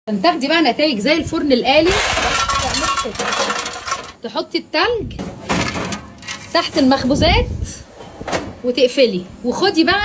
عشان تاخدي بقى نتائج زي الفرن الآلي تعملي كده، تحطي التلج تحت المخبوزات وتقفلي، وخدي بقى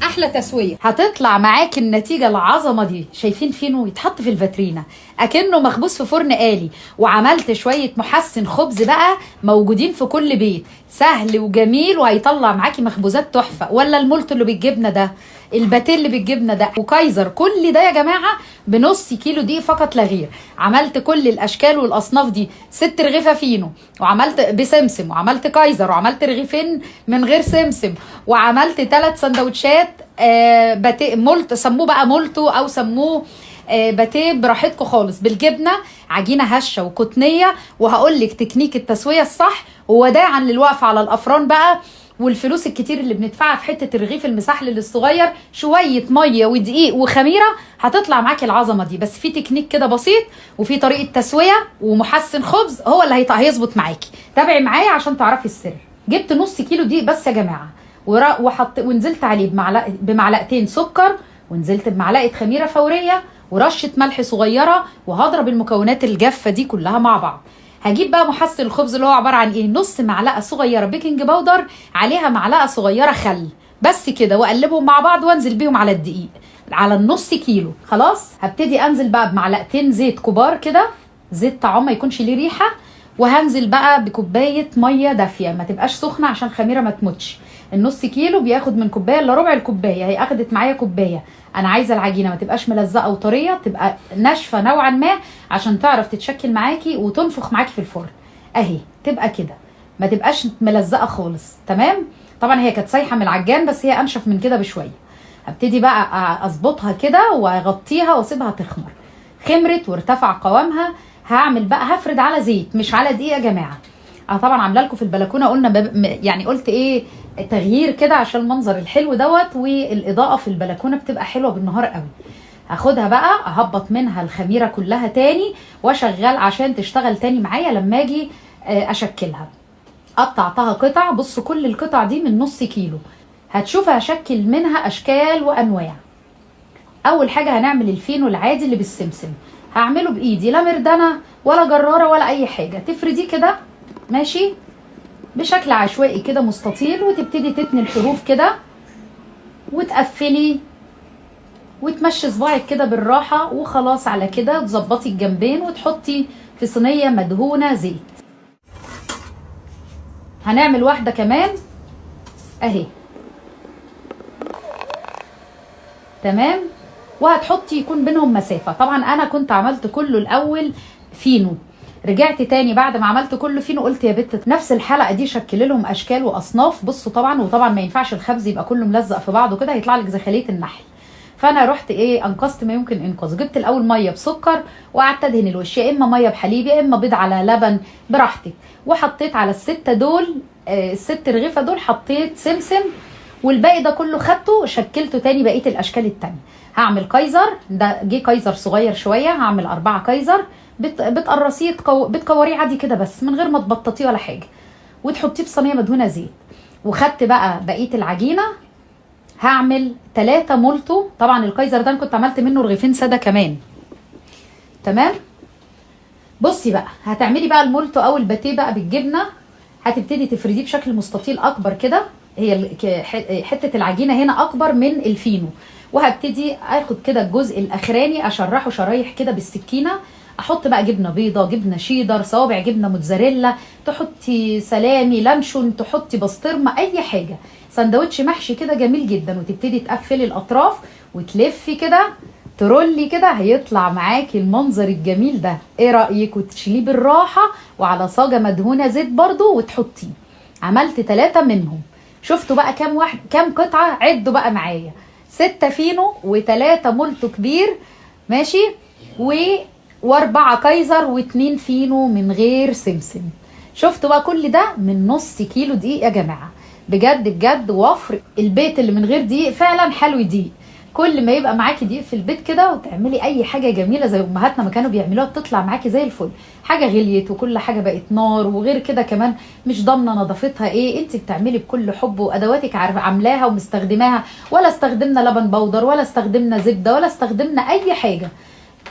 احلى تسويه. هتطلع معاكي النتيجة العظمة دي. شايفين فينو يتحط في الفاترينا اكنه مخبوز في فرن آلي. وعملت شوية محسن خبز بقى موجودين في كل بيت، سهل وجميل وهيطلع معاكي مخبوزات تحفة. ولا المولتو اللي بالجبنه ده، الباتيه اللي بالجبنه ده، وكايزر، كل ده يا جماعة بنص كيلو دقيق فقط لا غير. عملت كل الاشكال والاصناف دي، 6 رغيفه فينو، وعملت بسمسم، وعملت كايزر، وعملت رغيفين من غير سمسم، وعملت 3 سندوتشات باتيه مولت، سموه بقى مولتو او سموه باتيه براحتكم خالص، بالجبنه، عجينه هشه وقطنيه. وهقول لك تكنيك التسوية الصح، ووداعا للوقفه على الافران بقى والفلوس الكتير اللي بندفعها في حتة الرغيف المسحلل الصغير. شوية مية ودقيق وخميره هتطلع معاكي العظمة دي. بس في تكنيك كده بسيط وفي طريقه تسويه ومحسن خبز هو اللي هيظبط معاكي. تابعي معايا عشان تعرفي السر. جبت نص كيلو دقيق بس يا جماعة، وحط ونزلت عليه بمعلقتين سكر، ونزلت بمعلقه خميره فورية ورشه ملح صغيرة، وهضرب المكونات الجافه دي كلها مع بعض. هجيب بقى محسن الخبز اللي هو عبارة عن ايه؟ نص معلقه صغيرة baking powder عليها معلقه صغيرة خل بس كده، واقلبهم مع بعض وانزل بيهم على الدقيق على النص كيلو. خلاص هبتدي انزل بقى بمعلقتين زيت كبار كده، زيت طعام ما يكونش ليه ريحه، وهنزل بقى بكوبايه مية دافيه، ما تبقاش سخنة عشان خميره ما تموتش. النص كيلو بياخد من كوباية الا ربع الكوباية، هي اخدت معايا كوباية. انا عايزه العجينة ما تبقاش ملزقه وطريه، تبقى ناشفة نوعا ما عشان تعرف تتشكل معاكي وتنفخ معاكي في الفرن. اهي تبقى كده، ما تبقاش ملزقه خالص. تمام. طبعا هي كانت سايحه من العجان بس هي انشف من كده بشوية. هبتدي بقى اظبطها كده واغطيها واسيبها تخمر. خمرت وارتفع قوامها. هعمل بقى هفرد على زيت مش على دقيق يا جماعة. انا طبعا عامله لكم في البلكونه، قلنا يعني قلت ايه تغيير كده عشان المنظر الحلو دوت، والاضاءة في البلكونه بتبقى حلوة بالنهار قوي. هاخدها بقى اهبط منها الخميره كلها تاني واشغل عشان تشتغل تاني معايا لما اجي اشكلها. قطعتها قطع، بصوا كل القطع دي من نص كيلو، هتشوف هشكل منها اشكال وانواع. اول حاجة هنعمل الفينو العادي اللي بالسمسم، هعمله بايدي، لا مردنه ولا جراره ولا اي حاجة. تفرديه كده ماشي بشكل عشوائي كده مستطيل، وتبتدي تتني الحروف كده وتقفلي وتمشي صباعك كده بالراحة، وخلاص على كده تظبطي الجنبين وتحطي في صينية مدهونه زيت. هنعمل واحدة كمان اهي. تمام. وهتحطي يكون بينهم مسافة. طبعا انا كنت عملت كله الاول فينو، رجعت تاني بعد ما عملت كله فينو قلت يا بت نفس الحلقة دي شكل لهم اشكال واصناف. بصوا طبعا، وطبعا ما ينفعش الخبز يبقى كله ملزق في بعضه كده، هيطلع لك زي خليه النحل. فانا رحت ايه انقذت ما يمكن انقاذه، جبت الاول مية بسكر وقعدت ادهن الوش، يا اما مية بحليب يا اما بيض على لبن براحتك. وحطيت على الستة دول الست رغيفه دول حطيت سمسم، والباقي ده كله خدته شكلته تاني بقية الاشكال التانية. هعمل كايزر، ده جه كايزر صغير شوية، هعمل 4 كايزر. بتقرصيه بتكوريه عادي كده بس من غير ما تبططيه ولا حاجة، وتحطيه في صينية مدهونه زيت. وخدت بقى بقية العجينة، هعمل 3 مولتو. طبعا الكايزر ده انا كنت عملت منه رغيفين ساده كمان. تمام. بصي بقى هتعملي بقى المولتو او الباتيه بقى بالجبنه، هتبتدي تفرديه بشكل مستطيل اكبر كده، هي حتة العجينة هنا اكبر من الفينو. وهبتدي اخد كده الجزء الاخراني اشرحه شرايح كده بالسكينة، احط بقى جبنه بيضة، جبنه شيدر، صوابع جبنه موتزاريلا، تحطي سلامي، لانشون، تحطي بسطرمه، اي حاجة، سندوتش محشي كده جميل جدا. وتبتدي تقفلي الاطراف وتلفي كده ترولي كده، هيطلع معاكي المنظر الجميل ده. ايه رايك؟ وتشيليه بالراحة وعلى صاجه مدهونه زيت برضو وتحطيه. عملت 3 منهم. شفتوا بقى كام واحد كام قطعه؟ عدوا بقى معايا، 6 فينو و3 مولتو كبير ماشي، و4 كايزر و2 فينو من غير سمسم. شفتوا بقى كل ده من نص كيلو دقيق يا جماعة. بجد بجد وفر البيت اللي من غير دقيق فعلا حلو دقيق. كل ما يبقى معاكي دقيق في البيت كده وتعملي اي حاجة جميلة زي امهاتنا ما كانوا بيعملوها، بتطلع معاكي زي الفل. حاجة غليت وكل حاجة بقت نار، وغير كده كمان مش ضامنه نظافتها ايه، انت بتعملي بكل حب وادواتك عاملاها ومستخدماها، ولا استخدمنا لبن بودر ولا استخدمنا زبدة ولا استخدمنا اي حاجة.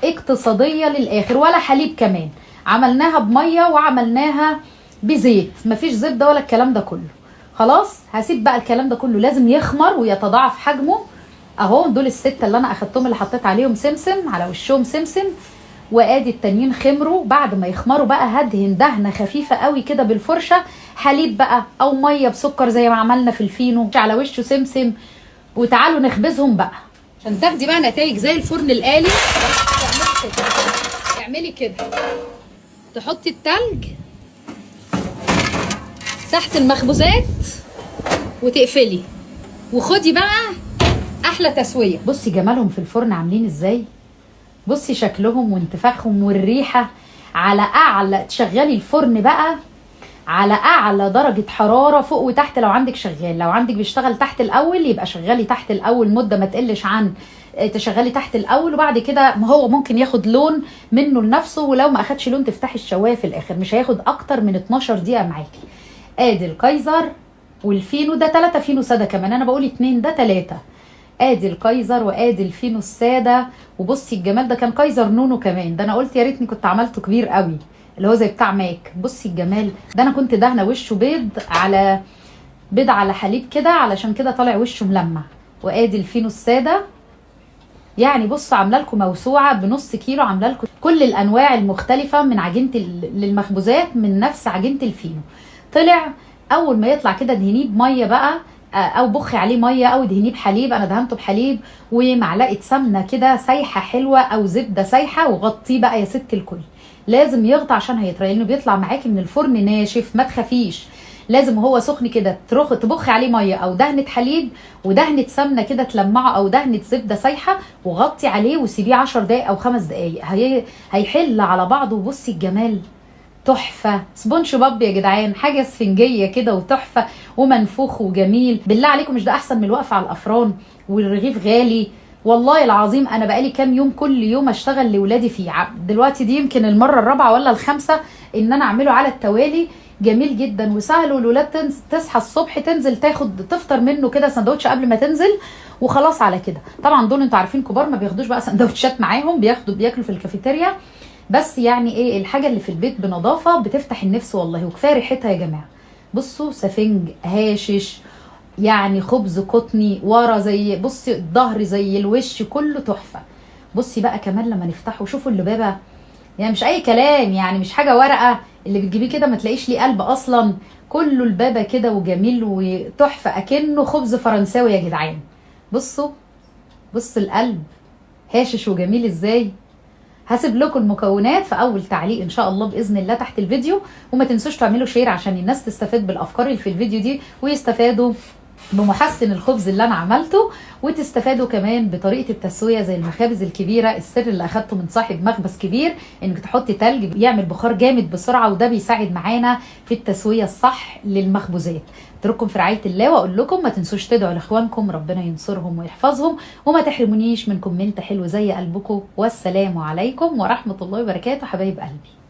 اقتصادية للاخر، ولا حليب كمان، عملناها بميه وعملناها بزيت، مفيش زبدة ولا الكلام ده كله. خلاص هسيب بقى الكلام ده كله، لازم يخمر ويتضاعف حجمه. اهو دول الستة اللي انا اخدتهم اللي حطيت عليهم سمسم، على وشهم سمسم، وادي التانيين خمروا. بعد ما يخمروا بقى هدهن دهنه خفيفة قوي كده بالفرشه، حليب بقى او مية بسكر زي ما عملنا في الفينو، على وشه سمسم، وتعالوا نخبزهم بقى عشان تاخدي بقى نتائج زي الفرن الآلي. تعملي كده، تحطي التلج تحت المخبوزات وتقفلي، وخدي بقى احلى تسويه. بصي جمالهم في الفرن عاملين ازاي، بصي شكلهم وانتفاخهم والريحه على اعلى. تشغلي الفرن بقى على اعلى درجه حرارة فوق وتحت، لو عندك شغال، لو عندك بيشتغل تحت الاول يبقى شغلي تحت الاول مده ما تقلش عن تشغلي تحت الاول، وبعد كده ما هو ممكن ياخد لون منه لنفسه، ولو ما اخدش لون تفتحي الشوايه في الاخر، مش هياخد اكتر من 12 دقيقة معاكي. ادي الكايزر والفينو، ده 3 فينو ساده كمان، انا بقول 2 ده 3. ادي الكايزر وادي الفينو السادة، وبصي الجمال، ده كان كايزر نونو كمان، ده انا قلت يا ريتني كنت عملته كبير قوي اللي هو زي بتاع ماك. بصي الجمال ده، انا كنت دهنه وشه بيض على بيض على حليب كده، علشان كده طالع وشه ملمع. وادي الفينو السادة. يعني بصوا عامله لكم موسوعة بنص كيلو، عامله لكم كل الانواع المختلفة من عجينه للمخبوزات من نفس عجينه الفينو. طلع اول ما يطلع كده دهنية بميه بقى، او بخي عليه مية او دهنية بحليب، انا دهنته بحليب ومعلقة سمنه كده سايحه حلوة او زبدة سايحه، وغطيه بقى يا ست الكل. لازم يغطى عشان هيطرى، لانه بيطلع معاكي من الفرن ناشف، ما تخافيش، لازم وهو سخن كده تبخي عليه مية او دهنه حليب ودهنه سمنه كده تلمعه، او دهنه زبدة سايحه، وغطي عليه وسيبيه 10 دقائق او 5 دقائق، هيحل على بعضه. وبصي الجمال، تحفة. سبونج باب يا جدعان، حاجة اسفنجيه كده وتحفه ومنفوخ وجميل. بالله عليكم مش ده احسن من الوقفة على الافران والرغيف غالي؟ والله العظيم انا بقالي كام يوم كل يوم اشتغل لاولادي فيه، دلوقتي دي يمكن المرة الرابعة ولا الخامسة ان انا اعمله على التوالي. جميل جدا وسهل، والولاد تصحى الصبح تنزل تاخد تفطر منه كده سندوتش قبل ما تنزل وخلاص على كده. طبعا دول انتوا عارفين كبار ما بياخدوش بقى سندوتشات معاهم، بياكلوا في الكافيتيريا، بس يعني ايه الحاجة اللي في البيت بنظافه بتفتح النفس والله، وكفاية ريحتها يا جماعة. بصوا سفنج هاشش، يعني خبز قطني ورا زي بصي الظهر زي الوش كله تحفة. بصي بقى كمان لما نفتحه شوفوا اللبابه، يعني مش اي كلام، يعني مش حاجة ورقة اللي بتجيبيه كده ما تلاقيش ليه قلب اصلا، كله لبابه كده وجميل وتحفه، اكنه خبز فرنساوي يا جدعان. بصوا بصوا القلب هاشش وجميل ازاي. هسيب لكم المكونات في اول تعليق ان شاء الله باذن الله تحت الفيديو، وما تنسوش تعملوا share عشان الناس تستفاد بالافكار اللي في الفيديو دي، ويستفادوا بمحسن الخبز اللي انا عملته، وتستفادوا كمان بطريقة التسوية زي المخابز الكبيرة. السر اللي اخدته من صاحب مخبز كبير انك تحطي تلج بيعمل بخار جامد بسرعة، وده بيساعد معانا في التسوية الصح للمخبوزات. اترككم في رعاية الله، واقول لكم ما تنسوش تدعوا لاخوانكم ربنا ينصرهم ويحفظهم، وما تحرمونيش من comment حلو زي قلبكم. والسلام عليكم ورحمة الله وبركاته حبايب قلبي.